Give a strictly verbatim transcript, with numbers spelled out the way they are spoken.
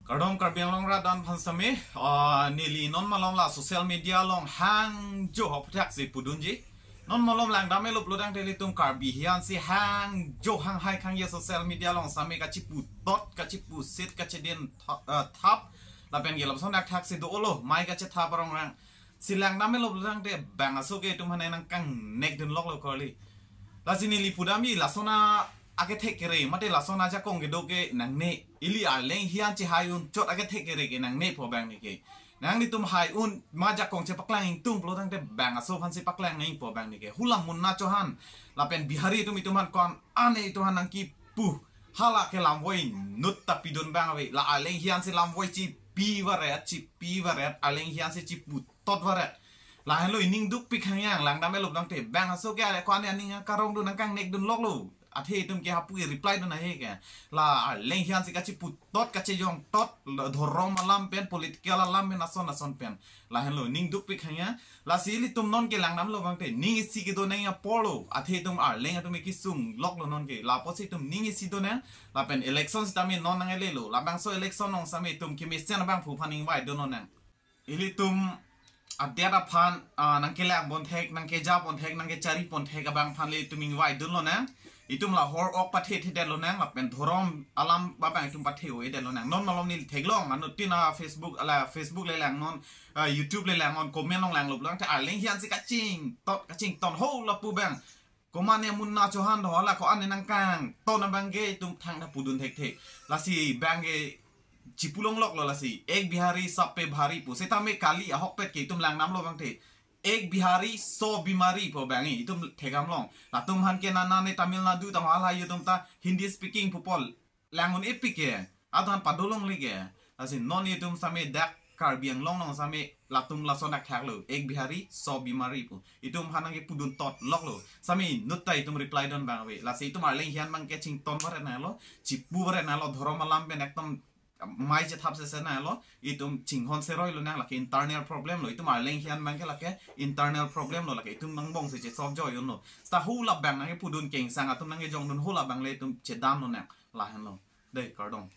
Kardom Karbi Anglong rat aphan sitame, ah, neli non malom la social media along hangjo hopthak si pudunji. Non malom langdam elop lo tangte ilitum Karbi hian si hangjo hanghai khang ya social media along sitame kachiputot, kachipusit, kachedin tha-, ah, thap. Lapen ke lapuson dak thak si do-olo, mai kachethap arong rang. Si langdam elop lo tangte bang aso ke itum aphan nangkangnekdun lok lo kali. Lasi neli pudamji lason akethe kere, mate lason ajakong kedo ke nangne. Ili arleng hian chehai un chot akethe kere ke nangne pu abang ni ke. Nanglitum hai un ma jakong chepaklang ingtung pulo tangte bang aso aphan si paklang nangpo abang ni ke. Hula Munna Chauhan lapen Bihari atum itum aphan ko-an ane itum aphan nangkipu. Hala ke lamvoi nutta pidun abang ave. La arleng hian si lamvoi chipi varet, chipi varet, arleng hian si chiputot varet. Lahenlo ining dukpik hangyang, langdam elop tangte bang aso ke are ko-an aning karongdun nangkangnekdun lok lo. Athe itum ke hapu reply dun ahe ke. La arleng hian si kachiputot, kachejongtot, la dhorom alam pen, political alam pen, ason ason pen. Lahenlo ining dukpik hangyang. Lasi ilitum non ke langdam lo tangte ning isi kedo nangji apor lo. Athe itum arleng atum ke kesung lok lo non ke. Lapusi itum ning isi do nang. Lapen election sitame non nang ele lo. Labangso election along sitame itum kemesen abangphu aphan ingvai dun lo nang. Ilitum adet aphan, ah, nangkelang ponthek, nangkeja ponthek, nangkechari ponthek abang aphan le itum ingvai dun lo nang. Itum la hor ok pathe thedet lo nang, lapen dhorom alam abang itum pathe-o-edet lo nang. Non malom neli theklong, anuttin a Facebook, ala Facebook le langnon, ah, YouTube le langnon, comment along langlo pulo tangte arleng hian si kachingtot, kachington ho lapu abang. Komat ne Munna Chauhan do hala ko-an ne nangkangton abang ke itum thangta pudun thekthe. Lasi abang ke chipulong lok lo lasi. Ek Bihari sab pe bhari pu. Setame kali ahokpet ke itum langdam lo tangte. Ek Bihari so bimari pu abang ke itum thekdam long. Latum aphan ke nana ne Tamil Nadu tang hala itum ta Hindi speaking pu pol lang un-epik ke, adon padolong le ke. Lasi non itum sitame dak Karbi Anglong along sitame latum lason dak thak lo. Ek Bihari so bimari pu. Itum aphan nangkepudun tot lok lo. Sitame nutta itum reply dun abang ave. Lasi itum arleng hian abang ke chington varet nanglo, chipu varet nanglo, dhorom alam pen ekdom mai chethap sese nanglo. Itum chinghon seroi lo nang, lake internal problem lo. Itum arleng hian abang ke lake internal problem lo, lake itum nangbong si che solve joi un lo. Seta hula abang nangkepudun kengsang atum nangkejongdun hula abang le itum chedam lo nang. Lahenlo. Dei, kardom.